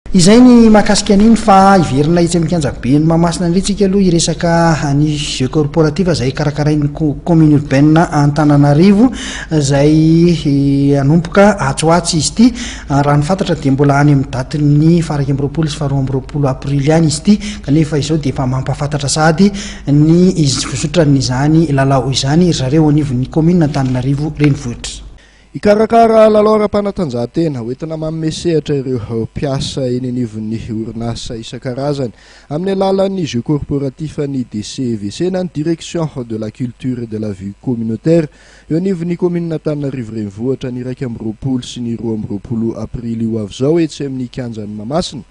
Izay ny mahakasika an'iny fa hiverina etsy amin'ny kianjaben'i Mahamasina indray tsika aloha hiresaka ny jeux corporatifs izay karakarain'ny commune urbaine Antananarivo izay hanomboka atsy ho atsy izy ity. Raha ny fantatra dia mbola any amin'ny datin'ny faha 21 sy faha 22 aprily any izy ity kanefa izao dia efa mampahafantatra sahady ny fizotran'izany lalao izany ry zareo anivon'ny commune Antananarivo renivohitra. Hikarakara lalao ara-panatanjahantena hoentina manome sehatra ireo mpiasa eny anivon'ny orinasa isan-karazany amin'ny alalan'ny jeux corporatifs ny DCVC na ny Direction de la Culture et de la Vue Communautaire eo anivon'ny kaominina Antananarivo Renivohitra ny 21 sy ny 22 aprily ho avy izao etsy amin'ny kianjan'i Mahamasina.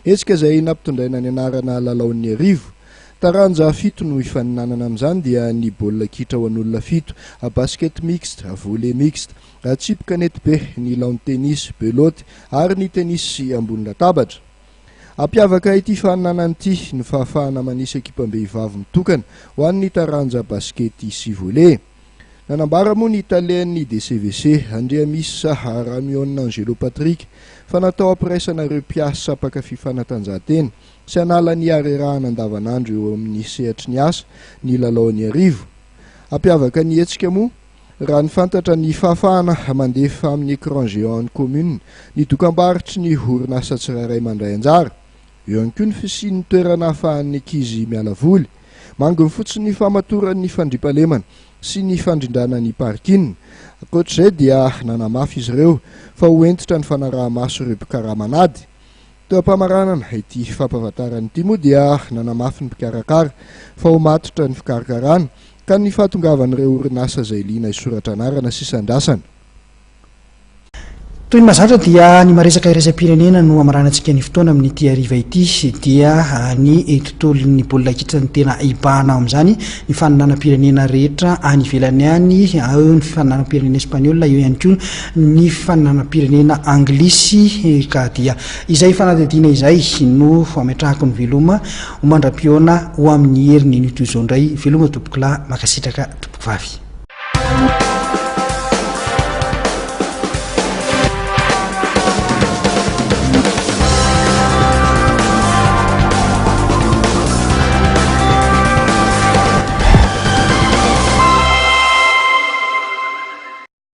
Hetsika izay nampitondraina ny anarana Lalaon'ny Arivo. Taranja fito no hifaninanana amin'izany dia ny baolina kitra ho an'olona fito, basket mixte, volley mixte, tsipy kanetibe, ny lawn tennis, belote ary ny tenisy ambony latabatra. Hampiavaka ity faninanana ity ny fahafahana manisy ekipam-behivavy mitokana ho an'ny taranja basikety sy volley. Nanambara moa ny talen'ny DCVC, Andriamisa Ramionina Angelo Patrick, fa natao hampiraisana ireo mpiasa mpankafy fanatanjahantena sy hanala ny harerahana andavanandro eo amin'ny sehatry ny asa ny lalaon'Iarivo. Hampiavaka ny hetsika moa, raha ny fantatra, ny fahafahana mandefa amin'ny écran géant an'ny commune ny dokambarotry ny orinasa tsirairay mandray anjara. Eo ihany koa ny fisian'ny toerana ahafahan'ny ankizy miala voly. Manginy fotsiny ny fahamatoran'ny fandriampahalemana sy ny fandrindrana ny parking. Ankoatra izay dia nanamafy izy ireo fa ho hentitra ny fanaraha-maso ireo mpikarama an'ady. Teo am-pamaranana ity fampahafantarana ity moa dia nanamafy ny mpikarakara fa ho matotra ny fikarakarana ka ny fahatongavan'ireo orinasa izay liana hisoratra anarana sisa andrasana. Toy ny mahazatra dia ny maresaka iraisam-pirenena no hamaranantsika ny fotoana amin'ity hariva ity dia ny tontolon'ny baolina kitra no tena hibahana amin'izany, ny faninanam-pirenena rehetra any ivelany any, eo ny fifaninanam-pirenena espaniola, eo ihany koa ny fifaninanam-pirenena anglisy ka dia izay fanadihadiana izay no ametrahako ny veloma ho mandra-pihaona ho amin'ny heriny anio toy izao indray, veloma tompokolahy, mankasitraka tompokovavy.